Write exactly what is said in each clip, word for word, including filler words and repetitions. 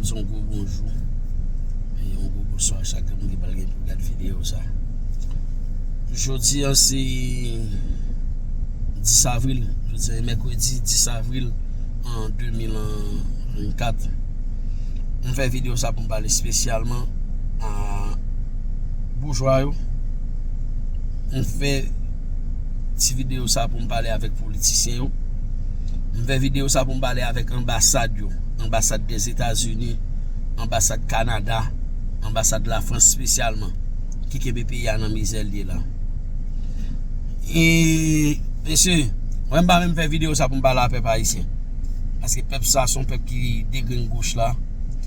Yon gwo bonjou e yon gwo bonswa a chak moun ki pral gen pou gad videyo sa. Jodi a se dis avril, jodi a se mèkredi dis avril an de mil vennkat. M fè videyo sa pou m pale espesyalman a boujwa yo. M fè ti videyo sa pou m pale avèk politisyen yo. M fè videyo sa pou m pale avèk anbasad yo, anbasad Dèzetazini, anbasad Kanada, anbasad Lafrans espesyalman, ki kenbe peyi a nan mizè l ye la. E, mesye, mwen m pa menm fè videyo sa pou m pale a pèp ayisyen. Paske pèp sa se yon pèp ki degrenn goch la.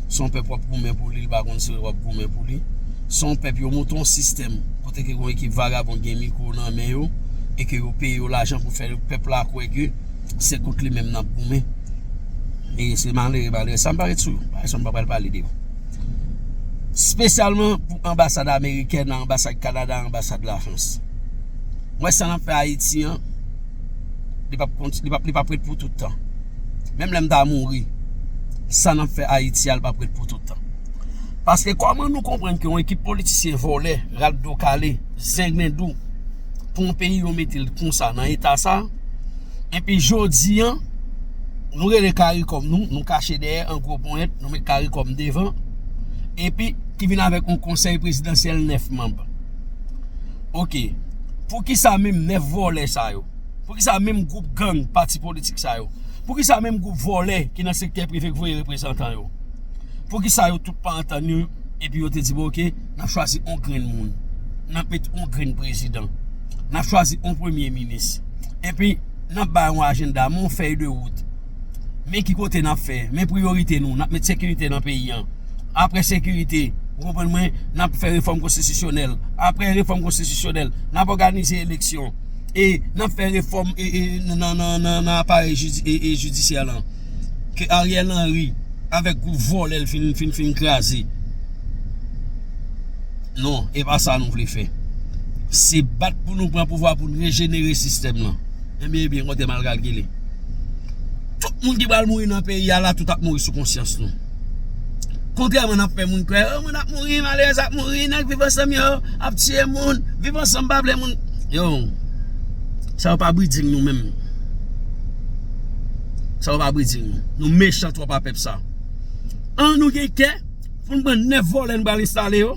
Se yon pèp w ap goumen pou li, li pa konn si w ap goumen pou li. Se yon pèp yo monte yon sistèm kote ke yon ekip vagabon gen mikwo nan men yo e ke yo peye yo lajan pou fè pèp la kwè ke se kont li menm n ap goumen. E se malere, malere. Sa m pa ret sou yo. Pa ret sou yo, m pa pral pale de yo. Espesyalman pou anbasad amerikèn, anbasad Kanada, anbasad Lafrans. Mwen sa n ap fè Ayiti an, li p ap kont-, li p ap, li p ap ret pou tout tan. Menm lè m ta mouri, sa n ap fè Ayiti a, li p ap ret pou tout tan. Paske kòman nou konprann ke yon ekip politisyen vòlè, rat do kale, zenglendou, pou yon peyi yo mete l konsa nan eta sa, epi jodi a, nou rele karikòm nou, nou kache dèyè an gwo ponyèt, nou met karikòm devan, epi ki vin avèk yon konsèy prezidansyèl nèf manm. Oke, poukisa menm nèf vòlè sa yo? Poukisa menm gwoup gang pati politik sa yo? Poukisa menm gwoup vòlè ki nan sektè prive k voye reprezantan yo? Poukisa yo tout pa antann yo epi yo te di, bon, oke, n ap chwazi yon grenn moun, n ap met yon grenn prezidan, n ap chwazi yon premye minis, epi n ap bay yon ajanda, men yon fèy de wout. Men ki kote n ap fè, men priyorite nou, n ap met sekirite nan peyi an. Apre sekirite, ou konprann mwen, n ap fè refòm konstitisyonèl. Apre refòm konstitisyonèl, n ap òganize eleksyon. E n ap fè refòm e, e, nan, nan, nan, nan aparèy jidi-, e, e jidisyè lan. Ke Ariel Henry avèk gwoup vòlè l fin, fin, fin kraze. Non, e pa sa nou vle fè. Se bat pou nou pran pouvwa pou n rejenere sistèm lan. Ebyen, ebyen, kote m al kalkile. Tout moun ki pral mouri nan peyi a la, tout ap mouri sou konsyans nou. Kontrèman n ap fè moun kwè, oh, moun ap mouri, malerèz ap mouri, nèg Viv Ansanm yo ap tiye moun, Viv Ansanm pa vle moun. Yo, sa yo pa bridging nou menm. Sa yo pa bridging nou. Nou mechan twòp a pèp sa. An nou gen kè, pou n pran nèf vòlè n pral enstale yo.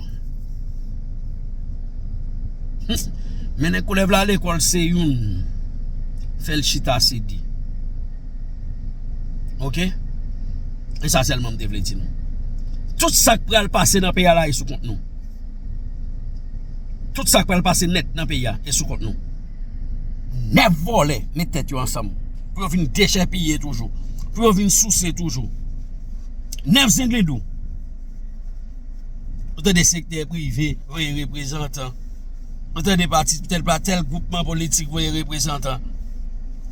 Mennen koulèv la lekòl se youn. Fè l chita se de. Oke? E sa sèlman m te vle di nou. Tout sa k pral pase nan peyi a la e sou kont nou. Tout sa k pral pase nèt nan peyi a e sou kont nou. Nèf vòlè met tèt yo ansanm pou yo vin dechèpiye toujou, pou yo vin souse toujou. Nèf zenglendou. Ou tande sektè prive voye reprezantan. Ou tande pati tèl pa tèl gwoupman politik voye reprezantan.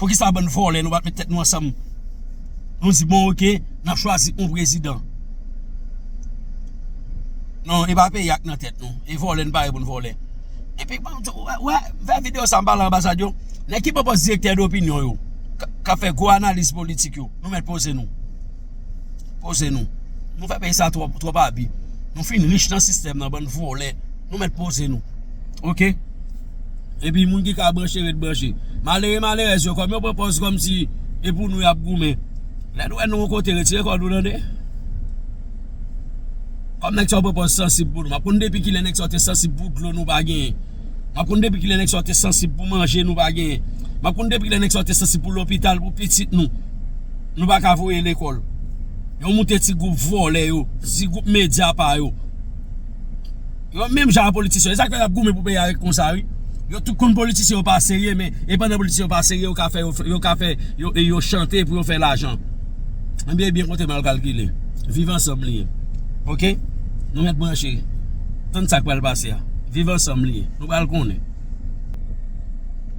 Poukisa bann vòlè nou pa t met tèt nou ansanm? Nou di, bon, oke, n ap chwazi yon prezidan. Non, e pa peyi a k nan tèt nou. E vòlè, n pare pou n vòlè. Epi, bon, wè, wè, fè videyo sa m pale anbasad yo. Nèg ki pran pòs direktè dopinyon yo, k-, k ap fè gwo analiz politik yo, nou mèt poze nou. Poze nou. Nou fè peyi sa twòp, twòp abi. Nou fin rich nan sistèm nan, bann vòlè. Nou mèt poze nou. Oke? Epi moun ki ka branche, ret branche. Malere, malerèz yo, kòm yo pran pòz kòmsi e pou nou y ap goumen. Lè nou wè nou yon kote, retire kò nou tande. Kòm nèg sa yo pran pòz sansib pou nou. M ap konn depi kilè nèg sa yo te sansib pou dlo nou pa genyen. M ap konn depi kilè nèg sa yo te sansib pou manje nou pa genyen. M ap konn depi kilè nèg sa yo te sansib pou lopital, pou pitit nou. Nou pa ka voye lekòl. Yo moute ti gwoup vòlè yo, ti gwoup medya pa yo. Yo menm jan a politisyen. E sa k fè y ap goumen pou peyi a ret konsa, wi. Yo tout konn politisyen yo pa serye, men e pandan politisyen yo pa serye, yo ka fè, yo, yo ka fè, yo, e yo chante pou yo fè lajan. Ebyen, ebyen, kote m al kalkile. Viv Ansanm li ye. Oke? Nou mèt branche. Tann sa k pral pase a. Viv Ansanm li ye. Nou pral konnen.